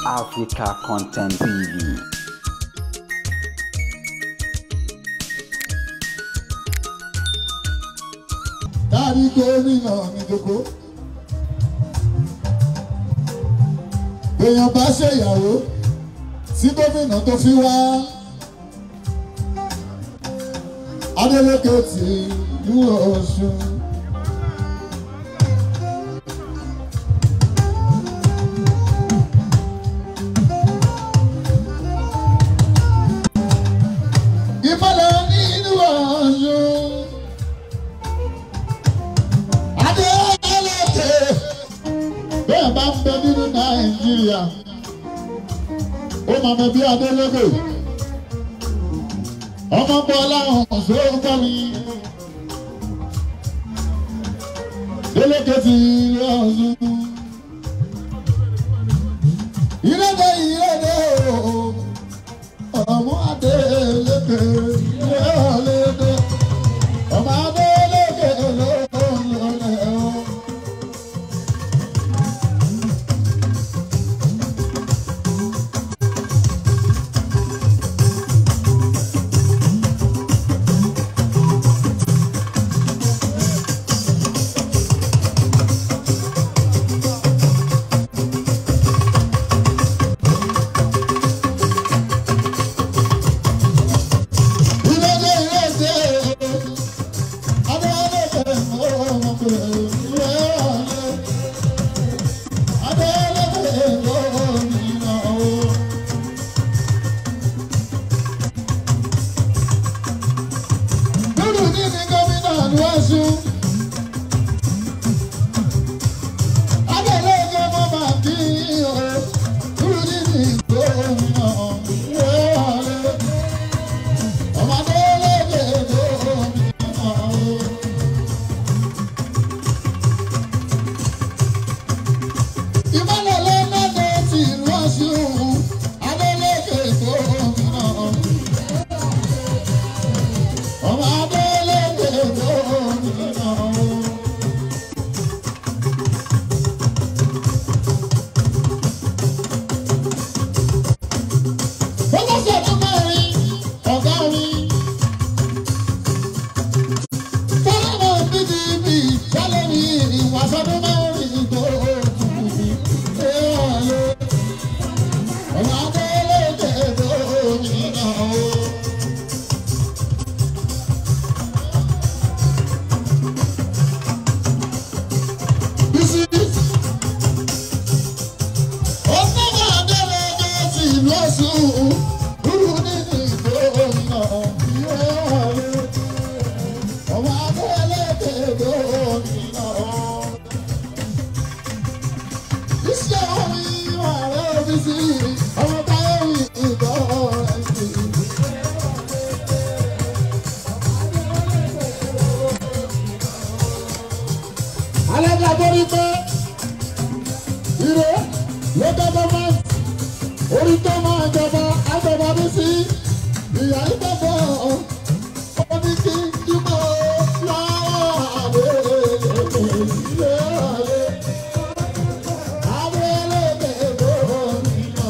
Africa Content TV. Dárí gómìnà mi jókòó. Èèyàn bá ṣèyàwó sí gómìnà tó fi wá. Adélékè tí ìlú Ọ̀ṣun. Ìmọ̀lẹ̀ nínú Ọ̀ṣun. Adélékè bẹ́ẹ̀ bá ń bẹ nínú Nàìjíríà, ó máa mọ bí Adélékè. Ọmọ Bọ́lá ọ̀hún sóńkọ́ mi. Délékè ti ìlú Ọ̀ṣun. Ìrẹ́dẹ̀ ìrẹ́dẹ̀ ooo, ọmọ Adélékè ìrẹ́lẹ́dẹ̀. Ọmọ Adélékè lóòlẹ̀ ooo. Ìrẹ́dẹ̀ ìrẹ́dẹ̀ ooo, Adélékè ọmọ ìrẹ́lẹ̀. Adélékè gómìnà ooo. Dúdú ní ní gómìnà ìlú Ọ̀ṣun. Adélékè mo máa kí o. Dúdú ní ní gómìnà ìrẹ́lẹ̀. Ọmọ Adélékè gómìnà ooo. Ìmọ̀lẹ̀ lọ́nà tí ìlú Ọ̀ṣun. Adélékè gómìnà. Ọmọ Adélékè gómìnà. Bọ́lá ṣọdún mẹ́rin ọ̀gá mi. Bọ́lá náà PDP jálẹ̀ mi ìwà sọdún mẹ́rin tó kù. Ọmọ Adélékè gómìnà. Bísí. Ọmọ Adélékè ti ìlú Ọ̀ṣun. Dúró nínú ìgbóhùnà ìyóòlù. Ọmọ Adélékè gómìnà. Iṣẹ́ orin ìwà rẹ̀ Bísí. Ọmọ táyé ìgbọ́ rẹ̀ sí. Alága borí pé ire local government orí tó máa jọba àjọba bí sí ìyá ìgbàgbọ́ ó ní kí n dúpọ̀ lọ́wọ́ Adélékè ìrẹ́lẹ̀ Adélékè gómìnà.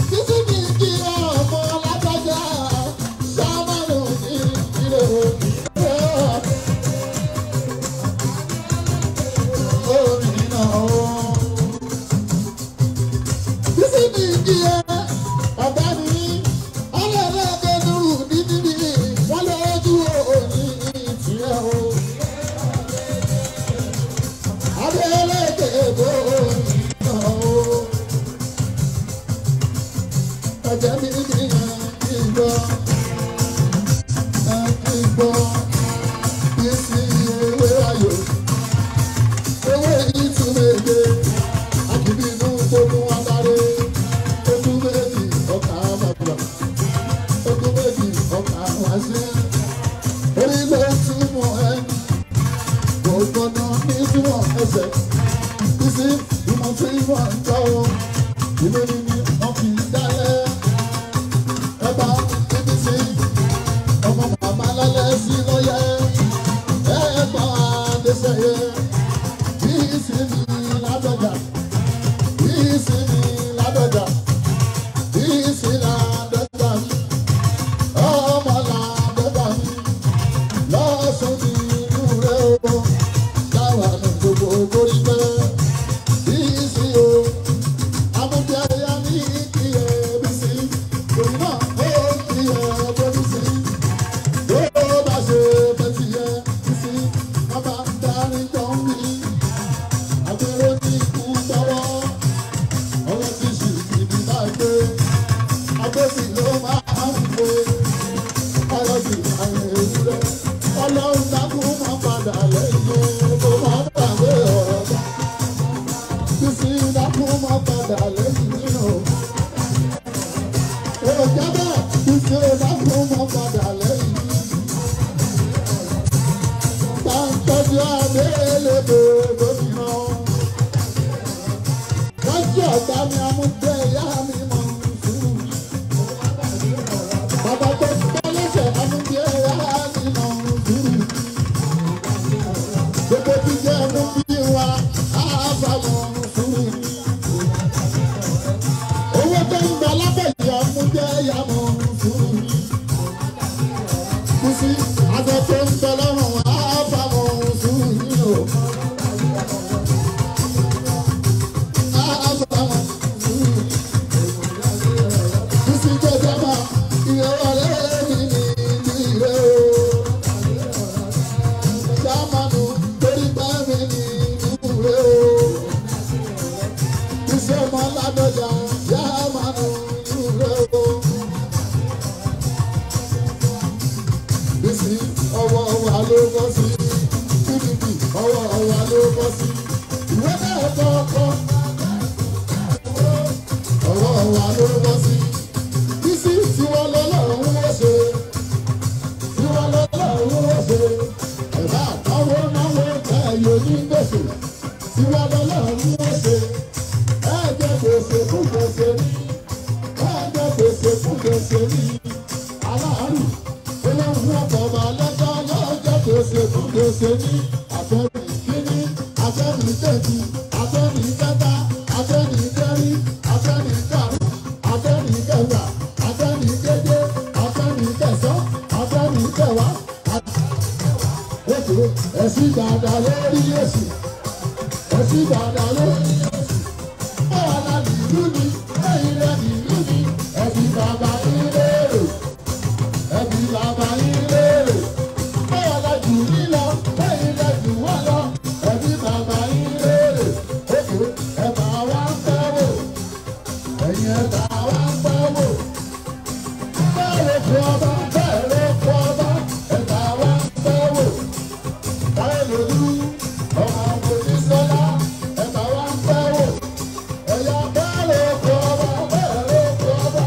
Títí mi kí ọmọ lágbájá sábàlù ní ìrè gómìnà o. Bísí ní kí ẹ ọ̀gá mi, ọlọ́ọ̀lọ́gẹ́ nùrù ní níbi wọ́n lójú òní ìtìrẹ́ o. Adélékè gómìnà o. Ẹ̀jẹ̀ mi ní ìgbọ́, ìgbọ́, bísí ewé ayò ewé ìtúmẹ̀dẹ̀ akíbínú gbogbo agbára ogún méjì ọkà bàbà ogún méjì ọkà wáṣẹ orí ló túmọ̀ ẹ gbogbo náà ní túmọ̀ ẹsẹ̀ bísí ìmọ̀ tí wọ́n ń tọ́ o ìlú ni ní wọ́n fi dálẹ̀ ẹ bá bíbí sí ọmọ màmá lálẹ́ sí lọ́yẹ̀ ẹ gbọ́ adéṣẹ́yẹ. Bísí mi lábẹ́jà. ògórí pẹ́. Bísí o, amúbí ẹ̀yà ní kí ẹ bísí. Òun náà ó kí ẹ bísí. Bó bá ṣe fẹ́ ti yẹ bísí, bàbá darí jọ ń bí. Àgbèrò ní ikú tọwọ́, ọwọ́ ti ṣì ìdí bá gbé. Agbésì ló máa ń gbé. Ọlọ́sìn àwọn ewúrẹ́. Ọlọ́run dákun máa padà lẹ́yìn kó máa gbàgbé ọ̀rọ̀ bá. Bísí dákun máa padà lẹ́yìn nínú. Èròjà bẹ́ẹ̀ bísí dákun máa padà lẹ́yìn. Báńtọ́jú adélébè gómìnà. Lọ́jọ́ ọ̀gá mi amúgbé ìyá mi mọ̀ ń sùn. Bàbá tó gbọ́ lẹ́sẹ̀ amúgbé ìyá mi mọ̀ ń sùn. Gbogbo ti jẹ́ mú bí wa, á bá mọ̀ ń sùn. Owó tó ń gbà lábẹ́ ìyá amúgbé ìyá mọ̀ ń sùn. Bísí aṣọ tó ń bẹ lọ́rùn á bá mọ̀ ń sùn yìí o. Ọwọ́ wa ló bọ́ sí, PDP ọwọ́ wa ló bọ́ sí, ìwé náà kọ́kọ́ ọwọ́ wa ló bọ́ sí. Bísí tiwa lọ́lọ́run ó ṣe, tiwa lọ́lọ́run ó ṣe. Ẹ̀bá àtàwọn náwó ẹ̀yọ́ ní gbèsè, tiwa lọ́lọ́run ó ṣe. Ẹ jẹ́ gbèsè fún gbèsè ní, ẹ jẹ́ gbèsè fún gbèsè ní. Aláàrù olóhùn ọkọ̀ ọba lọ́jọ́ yóò jẹ́ gbèsè fún gbèsè ní. Àfẹ́mi kíní, àfẹ́mi kejì, àfẹ́mi kẹta, àfẹ́mi kẹrin, àfẹ́mi karùn-ún, àfẹ́mi kẹfà, àfẹ́mi keje, àfẹ́mi kẹsàn-án, àfẹ́mi kẹwàá. Ètò ẹ̀sìn dàda lórí èsì, ẹ̀sìn dàda lórí èsì. Báwa la nìlú ni, lẹ́yìn rẹ̀ nìlú ni, ẹ̀sìn bàbá yín léèrè, ẹ̀sìn bàbá yín léèrè. Báwa la jù yín lọ, lẹ́yìn rẹ̀ jù wá lọ, ẹ̀sìn bàbá yín léèrè. Ètò ẹ̀bà wa ń fẹ́ wò, ẹ̀yin ẹ̀bà wa ń fẹ́ wò. Bẹ́ẹ̀ ló kú ọba, bẹ́ẹ̀ ló kú ọba, ẹ̀bà wa ń fẹ́ wò. Táyé lòlú, ọmọ Mojísọ́lá, ẹ̀bà wa ń fẹ́ wò. Ẹ̀yà bẹ́ẹ̀ ló kú ọba, bẹ́ẹ̀ ló kú ọba,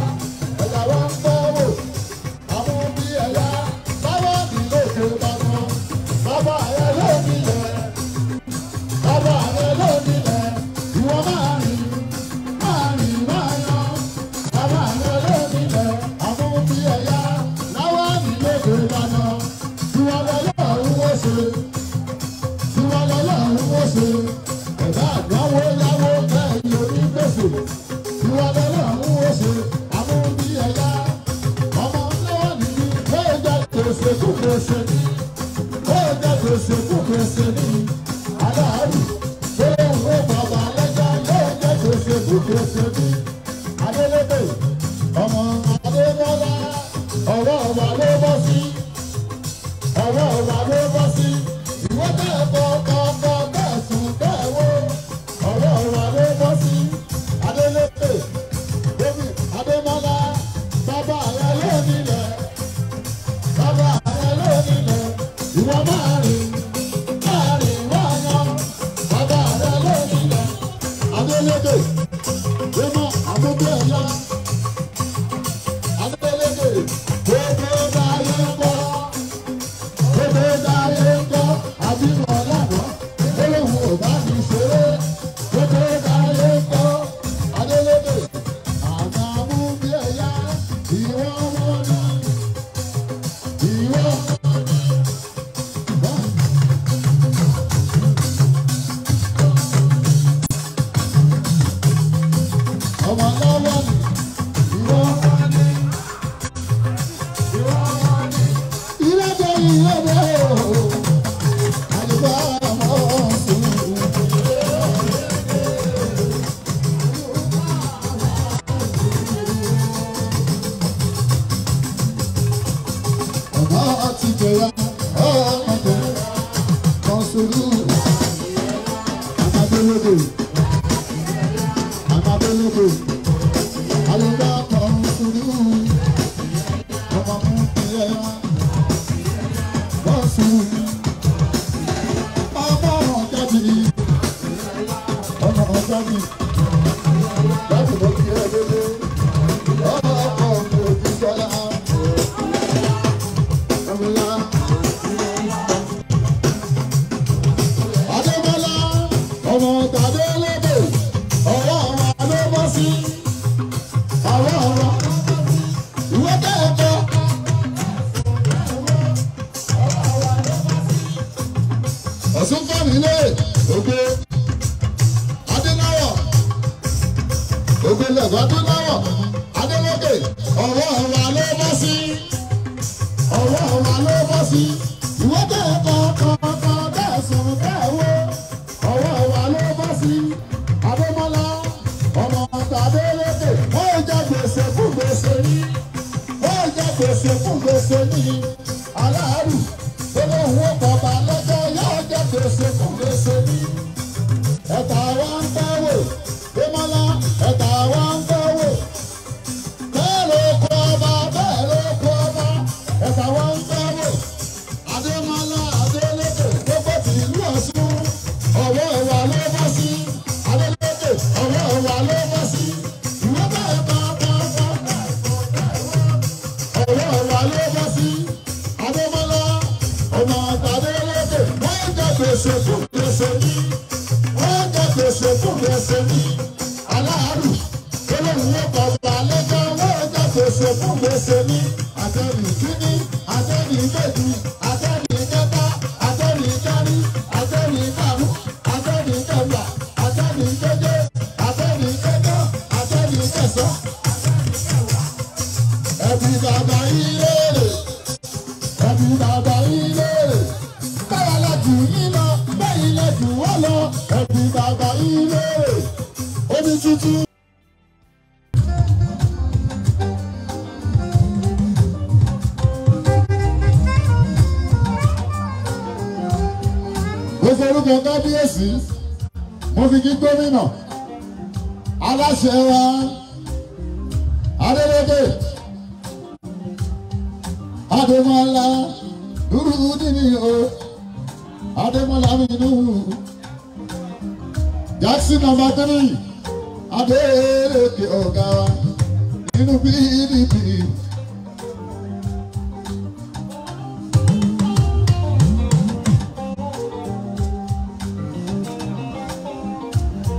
ẹ̀bà wa ń fẹ́ wò. Àwọn bí ẹ̀yà báwa ní lókè bàbá, bàbá rẹ̀ ló nílẹ̀, bàbá rẹ̀ ló nílẹ̀, ìwọ máa rìn, máa rìn máa yan, bàbá rẹ̀ ló nílẹ̀. Àwọn bí ẹ̀yà láwa ní lókè bàbá, tiwa lọ́lọ́run ó ṣe, tiwa lọ́lọ́run ó ṣe. Ẹ̀dá àgbáwo yáwó kẹ́yìn onígbèsè, tiwa lọ́lọ́run ó ṣe. Àwọn bí ẹ̀yà ọmọ lọ́wọ́ nìyí, ó jẹ́ gbèsè kú gbèsè ní, ó jẹ́ gbèsè kú gbèsè ní. Aláàrù tó ń wo bàbá lẹ́jà yóò jẹ́ gbèsè kú gbèsè ní. Adélébè ọmọ Adémọ́lá, ọwọ́ wa ló bọ́ sí, ọwọ́ wa ló bọ́ sí. Ìwé bẹ́ẹ̀ kọ́ kọ́kọ́ bẹ́ẹ̀ sùn bẹ́ẹ̀ wó, ọwọ́ wa ló bọ́ sí. Adélébè David Adémọ́lá, bàbá rẹ̀ ló nílẹ̀, bàbá rẹ̀ ló nílẹ̀. Ìwọ máa rìn, máa rìn wá yan, bàbá rẹ̀ ló nílẹ̀. Adélébè Dèmọ̀ àbúkẹ́ ẹ̀yà. Adélébè gbogbo dáyé ń kọ́, gbogbo dáyé ń kọ́, àbímọ lánàá, olóhùn ò bá mi ṣeré. Gbogbo dáyé ń kọ́, Adélébè àgbàmú bí ẹ̀yà, ìwọ wọn ni, ìwọ wọn ni. Adélébè, àmà Adélébè, àlùbá kan sùúrù, ọmọ mú kí ẹ wá, wọ́n sùúrù, ọmọ ọ̀jáde, ọmọ ọ̀jáde, láti mọ kí ẹ délé, ọkọ̀ mi ò ti sọ́lá, ọmọlá. Adébọ́lá, ọmọ Tàdélébè, ọwọ́ wa ló bọ́ sí, ọwọ́ wa, ìwé kẹ́ẹ̀kọ́. Ọ̀ṣun fẹ́mi lé ògbé Adéláwọ̀, ògbé lẹ̀kọ́ Adéláwọ̀, Adélókè, ọwọ́ wa ló bọ́ sí, ọwọ́ wa ló bọ́ sí, ìwé kẹ́ẹ̀kọ́ kọ̀ọ̀kan tẹ̀sán kẹ́ẹ̀wó, ọwọ́ wa ló bọ́ sí, Adémọ́lá, ọmọ Tàdélókè, ó jẹ gbèsè fún gbèsè ní, ó jẹ gbèsè fún gbèsè ní, aláàrù, olóhùn ó pọ̀pá lọ́jọ́ yóò jẹ gbèsè fún gbèsè ní. Ẹ̀ta wa ń fẹ́ wò, Démọ́lá, ẹ̀ta wa ń fẹ́ wò. Bẹ́ẹ̀ ló kọ́ ọba, bẹ́ẹ̀ ló kọ́ ọba, ẹ̀ta wa ń fẹ́ wò. Adémọ́lá Adélékè, gbogbo tìlú Ọ̀ṣun, ọwọ́ wa ló bọ́ sí. Adélékè, ọwọ́ wa ló bọ́ sí. Ìwé bẹ́ẹ̀ bá bá bá, ọwọ́ wa ló bọ́ sí. Adémọ́lá, ọmọ Tàdélékè, wọ́n jẹ gbèsè fún gbèsè ní. Wọ́n jẹ gbèsè fún gbèsè ní. Aláàrù, olóhùn ó bàbá lẹ́jọ́, wọ́n jẹ gbèsè fún gbèsè ní. Àtẹ̀rì kíní, àtẹ̀rì kejì, àtẹ̀rì kẹta, àtẹ̀rì kẹrin, àtẹ̀rì karùn-ún, àtẹ̀rì kẹfà, àtẹ̀rì keje, àtẹ̀rì kẹjọ, àtẹ̀rì kẹsàn-án. Ẹbí bàbá ilé-èrè, ẹbí bàbá ilé-èrè, báwa la jù yín lọ, bẹ́yìn lẹ jù wá lọ, ẹbí bàbá ilé-èrè, omi tuntun. Mo forúkọ kábíyèsí, mo fi kí gómìnà, aláṣẹ wa, Adélékè, Adémọ́lá, Nurudeen o, Adémọ́lá mi nù. Jackson number 3, Adélékè ọ̀gá wa, nínú PDP.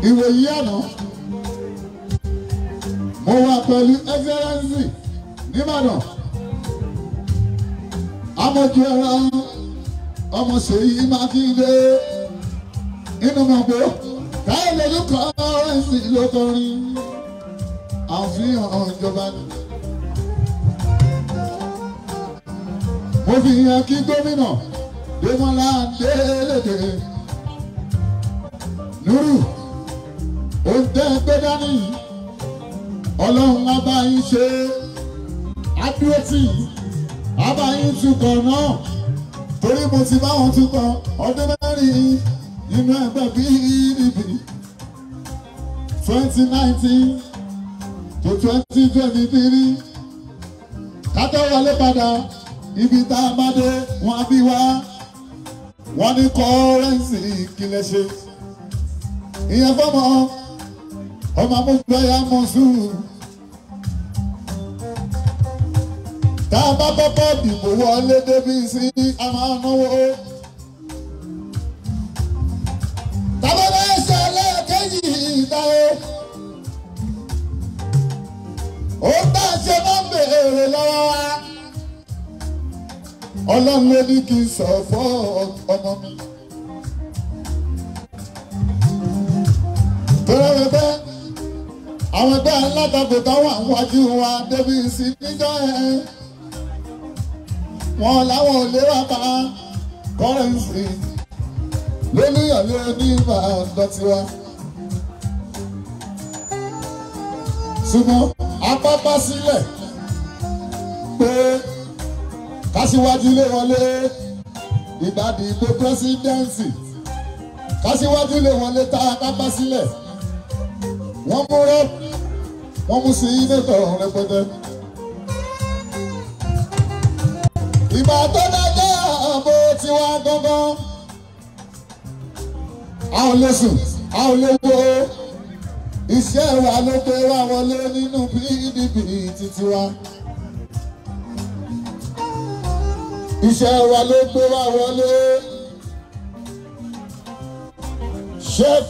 Ìwòyí àná, mo wà pẹ̀lú Excellency nìbàdàn. Amójú ẹran ọmọ Ṣèyí Mákindé inú mọ̀ pé káyọ̀ lójú kọ́rẹ́nsì ló kọrin àfihàn ìjọba ni. Mo fi hàn kí gómìnà Démọ́lá Adélékè Nuru ó tẹ́ gbé dání yìí, Ọlọ́run á bá yín ṣe é, á dúró tì yín, á bá yín tukọ̀ náà, torí mo ti bá wọn tukọ̀ ọdún mẹ́rin nínú ẹgbẹ́ PDP 2019 to 2023 kátó wọlé padà ibi tá a bá dé wọn á bí wá wọn ní kọ́rẹ́ǹsì kílẹ̀ ṣe ìyẹn fọmọ ọmọ amúgbáyà mọ̀sùn tá a bá kọ́kọ́ dìbò wọlé débi sí a máa náwó. Tàbí ṣe lẹ́ẹ̀kejì ìta o. Ó bá ṣe máa ń béèrè lọ́wọ́ wa. Ọlọ́run ló ní kí n sọ fún ọmọ mi. Torí ẹgbẹ́ àwọn ẹgbẹ́ alátakò táwọn àwájú wa débi sí níjọ́ ẹ̀. Wọ́n láwọn ò lè wá pa kọ́rẹ́ǹsì lólúyọ̀lé ní Ìbàdàn tiwa. Ṣùgbọ́n apápá sílẹ̀ pé kásíwájú lé wọlé ìgbàdìbò pírẹsidẹ́ǹsì. Kásíwájú lè wọlé tá a kápá sílẹ̀. Wọ́n mú rẹ́pù, wọ́n mú sí ilé-ìtọ̀ rẹpẹtẹ. Ìgbà tó dájọ́ ààbò tiwa gangan. A ò lè sùn, a ò lè wo. Iṣẹ́ wa ló pé wá wọlé nínú PDP títí wa. Iṣẹ́ wa ló pé wá wọlé. Chef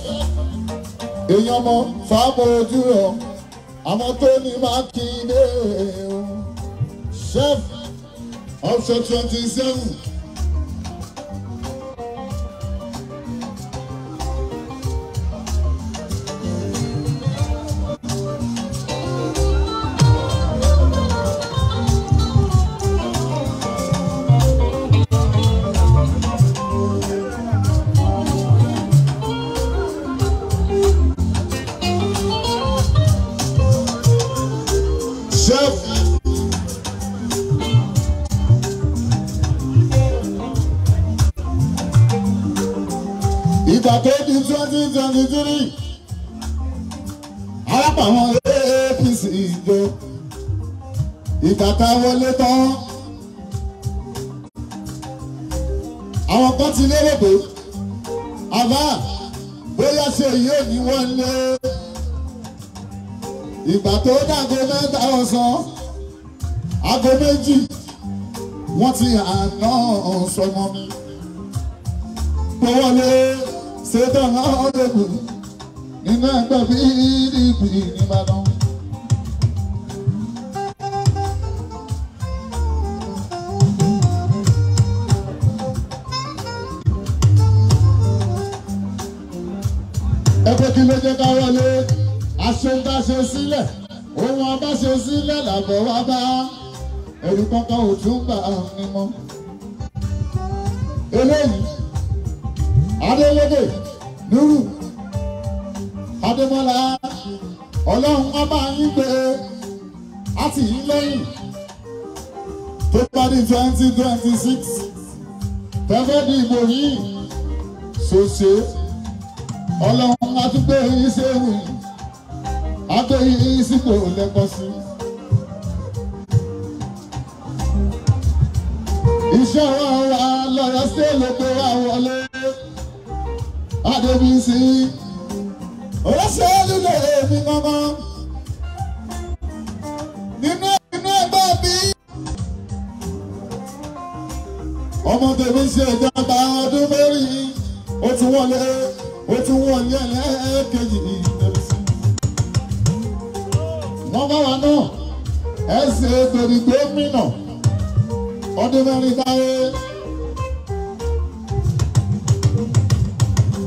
èèyàn mọ fáwọn ojú rọ àwọn tó ní Mákindé o. Chef option 27. Chef ìgbà tó di 2023 alápàwọn APC ìjọ ìgbà tá a wọlé tán àwọn kan ti lérò pé àbá bóyá ṣe yóò ní wọ́n lé. Ìgbà tó dàgò 3 ọ̀sán, aago 2 wọ́n ti àná sọmọ mi. Mo wọlé ṣetán ọ̀rẹ́bù nínú ẹgbẹ́ PDP nìbàdàn. Ẹgbẹ́ kí ló jẹ́ ká wọlé? Aṣe sílẹ̀, ohun abáṣe sílẹ̀ làbọ̀ wá bá ẹ̀rù kankan ò tún gbà mí mọ́. Eléyìí, Adélékè, Nuru, Adémọ́lá, Ọlọ́run ọba yín gbé àti yín lẹ́yìn tó bá di 2026 tẹ́fẹ́ di ìbò yìí ṣòṣe Ọlọ́run àtúgbò yín ṣe wù yìí. Adéyí sípò lẹ́kọ̀ọ́ sí. Iṣẹ́ wa lọ́yọ̀ sí ló pé wá wọlé. Adébísí. Olóṣèlú lè mi mọ́mọ́. Nínú ẹgbẹ́ bí. Ọmọ tèmi ṣe ìjọba ọdún mẹ́rin. Ó tún wọlé, ó tún wọlé ẹlẹ́ẹ̀kejì tẹ̀lé. Wọ́n bá wa náà ẹ ṣe torí gómìnà ọdún mẹ́rin táyé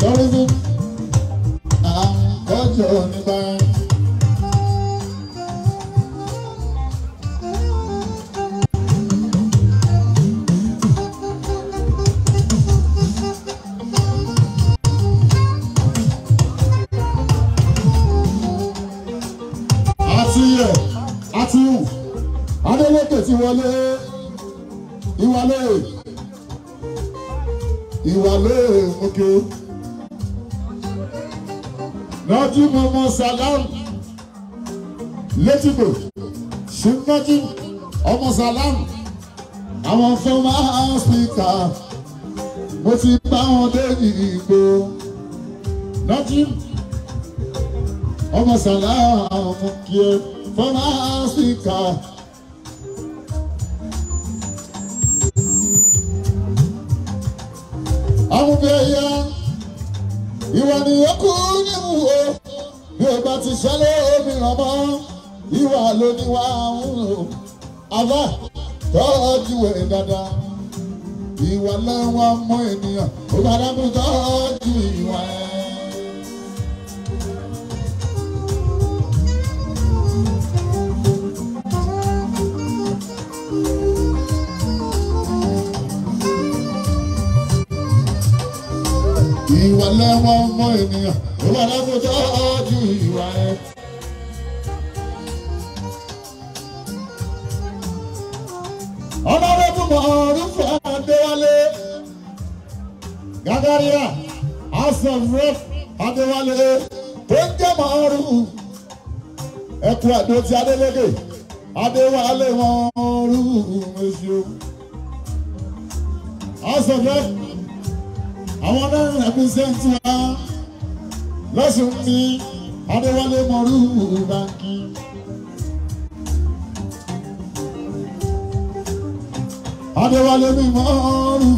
tourism and culture nípa àti Adélékè ti wọlé ìwàlẹ̀ ìwàlẹ̀ òkè lọ́jú mọ́mọ́ Salam létìgbò ṣùgbọ́n ọmọ Salam àwọn former speaker mo ti bá wọn dé ìgbò lọ́jú ọmọ Salam kí ẹ former speaker. Amúbíyá ìwà ni ó kú níwò bí o bá ti ṣẹlẹ̀ òmíràn mọ́ ìwà ló ní wà ń lò àbá tọ́jú ẹ̀ dáadáa ìwà lẹ́wọ̀n mọ́ ènìyàn ó bá dábò tọ́jú ìwà ẹ̀. Ìwà lẹ́wọ̀n ọmọ ènìyàn ó wà lábùjọ ojú ìwà ẹ̀. Ọlọ́rẹ́bù Mọ̀rúfù Adéwálé Gàgáríà House of Rep Adéwálé tó ń jẹ́ màárù ẹkú àdó ti Adélékè Adéwálé màárù èsì o. House of Rep àwọn náà represent wa lọ́sùn ní Adéwálé màárù báńkì. Adéwálé mi màárù.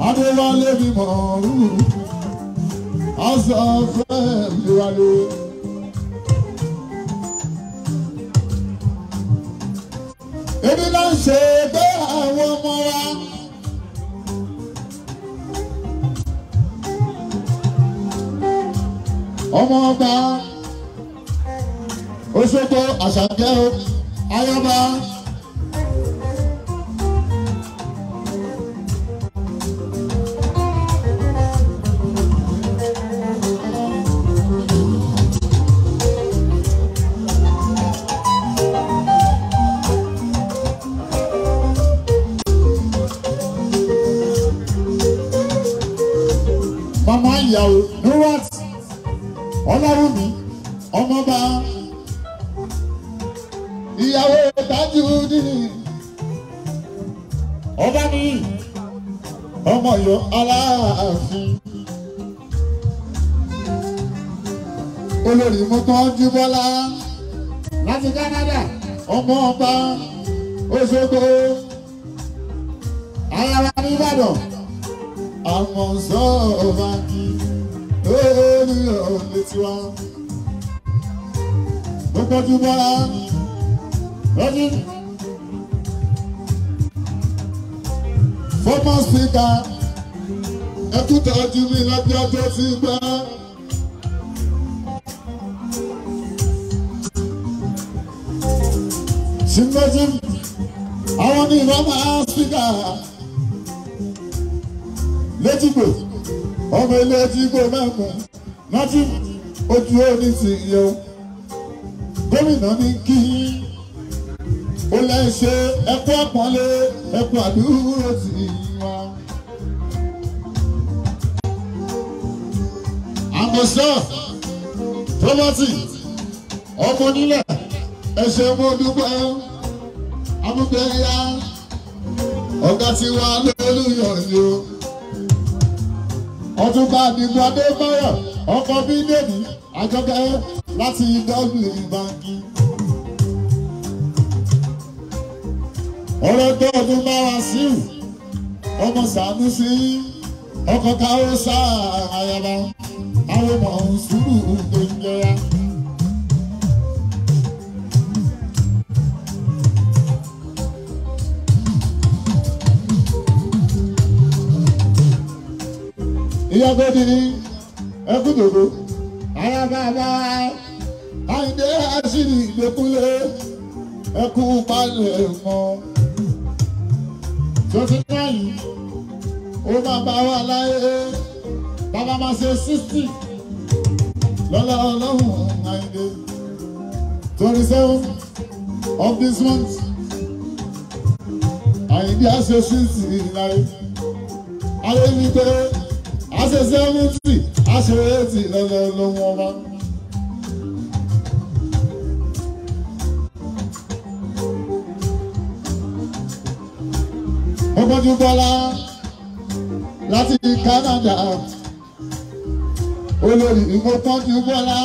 Adéwálé mi mọ̀ọ́rù, aṣọ fẹ́ Adéwálé. Ebi náà ń ṣe pé àwọn ọmọ wa. Ọmọ ọba Òṣogbo Àṣàkẹ́ Ayọ̀bá. Mama ìyàwó Nurat Ọláwùmí ọmọọba ìyàwó Tajudeen ọba ní ọmọ Ọ̀yọ́ Aláàfin olórí Mọ́tọ́jú Bọ́lá láti Canada ọmọọba Òṣogbo ayára ní Ìbàdàn. Àwọn sọ̀rọ̀ kí lórí ọ̀lẹ́ tiwa. Gbogbo ojú bọ́lá lọ́dún. Former speaker ẹkú tọ́jú mi lọ́jọ́ tó ti gbọ́. Ṣìmọ́jú àwọn ní ìrọ́mà speaker létígbò ọmọ ilé tígbò mẹ́kùn láti ojú òní ti yẹ o gómìnà ní kí ó lẹ́ ṣe ẹkú àpọ́nlé ẹkú àdúró tì wá. Àmọ̀sọ́ tọ́mọ́tì ọmọ onílẹ̀ ẹ̀ṣẹ̀ mo dúpẹ́ amúgbẹ́yà ọ̀gá tiwa lólùyọ̀ ni o. Ọ̀túnba Àdìgún Adébáyọ̀ ọkọ bídèmí Àjọkẹ́ láti Dublin báńkì. Ọ̀rọ̀ tó ọdún bá wa síù ọmọ Sànúsí ọkọ̀ káwọ́sà àyàbá àwọn ọmọ ọ̀hún sùúrù tó ń jẹra. Ìyá gbọ́dí ẹkúndòdò ayábábá Àyìndé àṣírí ìgbẹ́kúnlé ẹkú balẹ̀ mọ́. 29 ó máa bá wa láyé bàbá máa ṣe 60 lọ́lá ọlọ́run Àyìndé. 27 of this month Àyìndé á ṣe 60 láyé. Ayé mi pé a ṣe 70 a ṣe 80 lọ́lọ́ lọ́wọ́ ọba. Ọgbọ́njú Bọ́lá láti Canada. Olórí Ìmọ̀tọ́jú Bọ́lá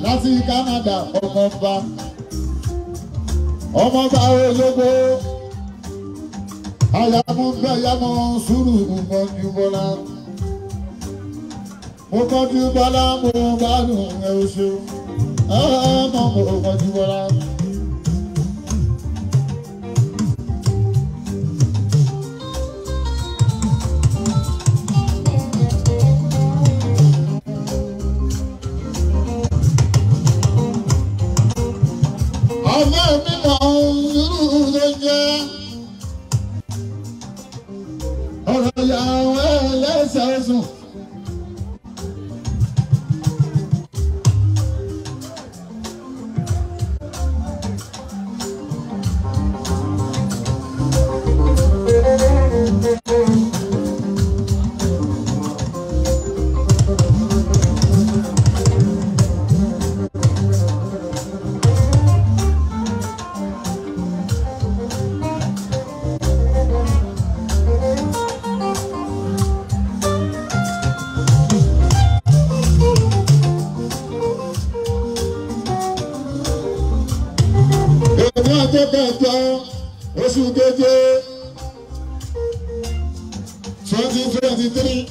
láti Canada ọmọọba. Ọmọọba Òṣogbo. Àyàmú bẹ́yàmú sùúrù Ìmọ̀jú Bọ́lá. Mo kọjú Bọ́lá mo gbádùn ẹ o ṣeun ọmọ mo kọjú Bọ́lá. Ọmọ mi mọ irú ló jẹ́ ọ̀rọ̀ ìyàwó ẹlẹ́sẹ̀ sùn. kẹjọ oṣù keje 2023.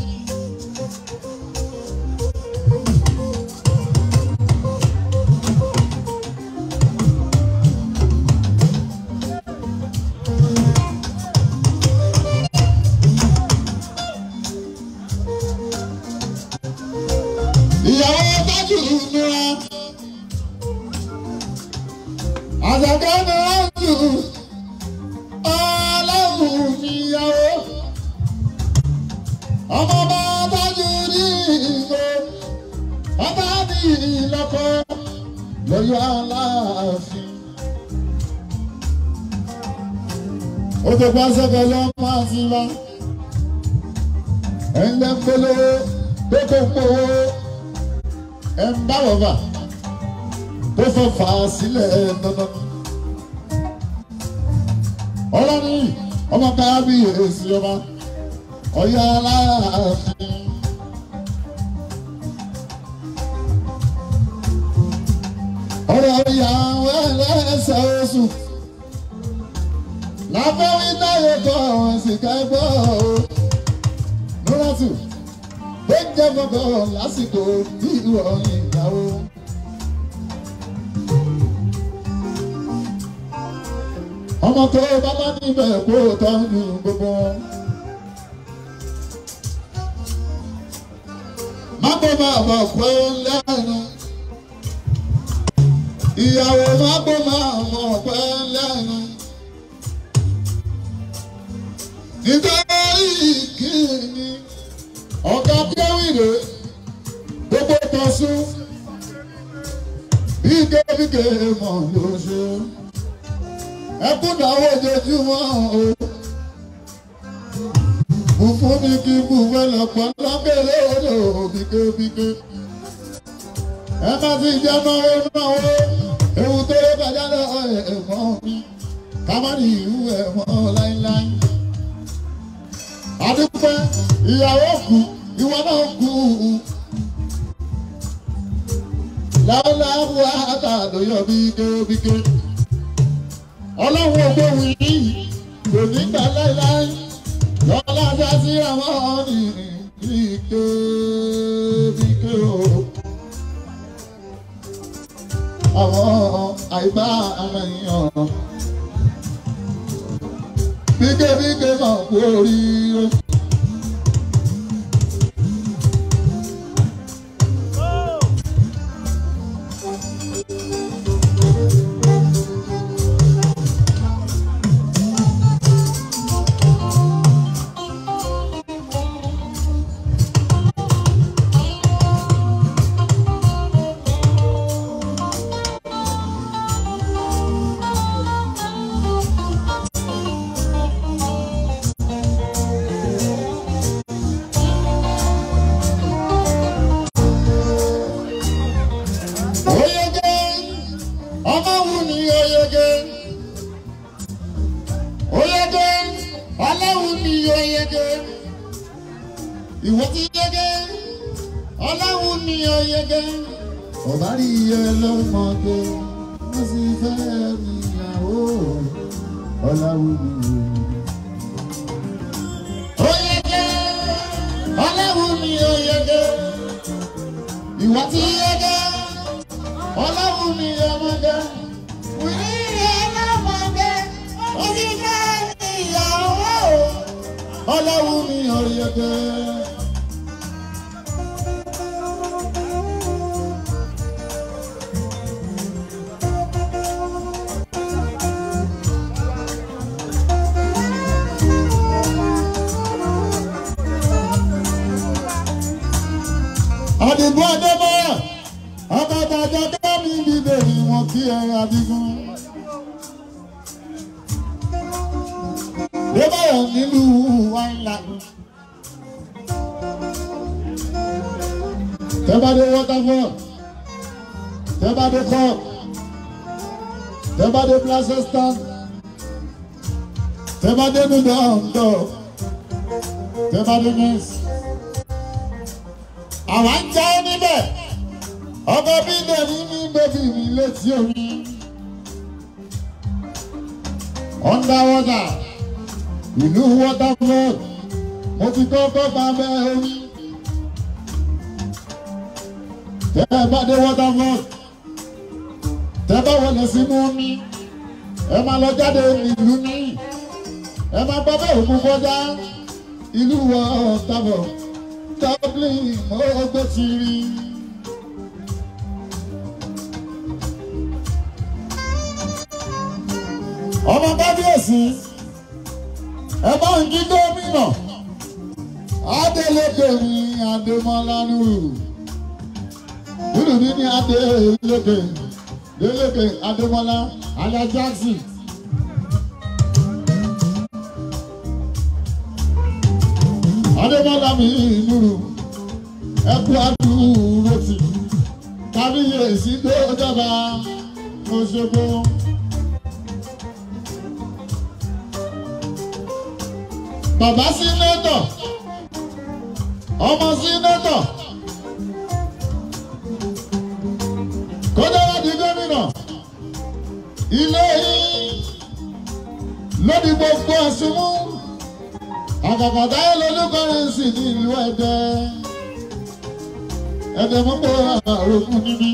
Ìyàwó tájù nira àṣàkẹ́ nira jù ọlọ́run níyàwó ọmọ bá tájù ní ìgò ọba ní ìlọ́kọ lọ́yọ̀ aláàfin. Ó ti pa sẹ́kẹ̀ lọ́ máa ti wá ẹ̀ ń lẹ́ ń polówó tó kó ń powó ẹ̀ ń bá wọ̀fà tó fẹ́ fà á sílẹ̀ dandan. Ọlọ́ni ọmọ kábíyèsí ọba Ọ̀yọ́ Aláàfin. Ọ̀rọ̀ ìyàwó ẹlẹ́sẹ̀ oṣù láfẹ́wí náà kọ́ ẹ̀sìn kẹ́gbọ́ o. Nuratu ó ń jẹ́ gbọ́ngàn lásìkò bí ìwọ ìyàwó. Ọmọ tó bá bá níbẹ̀ kó tọ́jú gbogbo wọn. Má bọ́ máa bọ̀ pé lẹ́nu. Ìyàwó má bọ́ máa mọ̀ pé lẹ́nu. Nítorí kíni ọ̀gá kéwìrè gbogbo tọ̀sùn bíkébíké mọ̀ ló ṣe. Ẹkún náwó ojoojúmọ́ o. Bù fún mi kí bù fẹ́ lọ́pọ̀ lọ́kẹ́lẹ́ odò bíkébíké. Ẹ má ti jẹ́ náwó náwó ewu tó ló kọjá lọ ẹ̀mọ́ mi. Ká má ní ìlú ẹ̀mọ́ láíláí. Adúpẹ́ ìyàwó kù ìwọ náà kù. Láúláú àtàlóyọ̀ bíkébíké. Ọlọ́run ògbóhùn yìí kò ní gbà láíláí. Lọ́lá dá sí àwọn ní bíkébíké o. Àwọn àìbá àmàyàn. Bíkébíké máa kú oríire. Oyege, ọmọ wù ní oyege. Oyege, ọlọ́wù ní oyege. Ìwọ ti yege, ọlọ́wù ní oyege. Ọba rí iye lọ́mọge, wọ́n sì fẹ́ níyàwó. Ọlọ́wù ní oyege. Oyege, ọlọ́wù ní oyege. Ìwọ ti yege. Ọlọ́run ni ọmọge, wìrì ọlọ́mọge, ó sì fẹ́ ìyàwó. Ọlọ́run ni ọ̀yẹ̀gẹ̀. Àdìgún Adébáyọ̀, ọkọ̀ tàjọ kẹ́mi bíbélì wọn kí ẹ Àdìgún. Débáyọ̀ nílùú wáńlá. Tẹ́bádé waterfall, tẹ́bádé cup, tẹ́bádé plaza stand, tẹ́bádé nùdọ̀ǹdọ̀, tẹ́bádé nẹ́ẹ̀sì. Àwa ń jẹ́ níbẹ̀, ọkọ̀ bí lèmi ní bébí mi létí omi. Underwater, ìlú Waterford, mo ti kọ́kọ́ bá bẹ́ omi. Tẹ́ ẹ bá dé Waterford, tẹ́ bá wọlé sínú omi, ẹ máa lọ jáde ìlú mi. Ẹ máa bá bẹ́ẹ̀ òkun kọjá, ìlú Waterford, Dublin, ó gbé ti rí. Ọmọ kábíyèsí, ẹ bá ń kí gómìnà Adeleke ní Adémọ́lá Nuru Nuru ní Adeleke Deleke Adémọ́lá Alá Jackson. Adémọ́lá mi Nuru, ẹ kú àdúró tì kábíyèsí tó jọba Òṣogbo. Bàbá sínétọ̀, ọmọ sínétọ̀, kódà wá di gómìnà, ilé yìí lórí gbogbo ẹ̀sùn mú, àgàgàdá lolúkọrin sì ní ìlú Ẹdẹ, Ẹdẹ mọ́gbó àròkún níbí.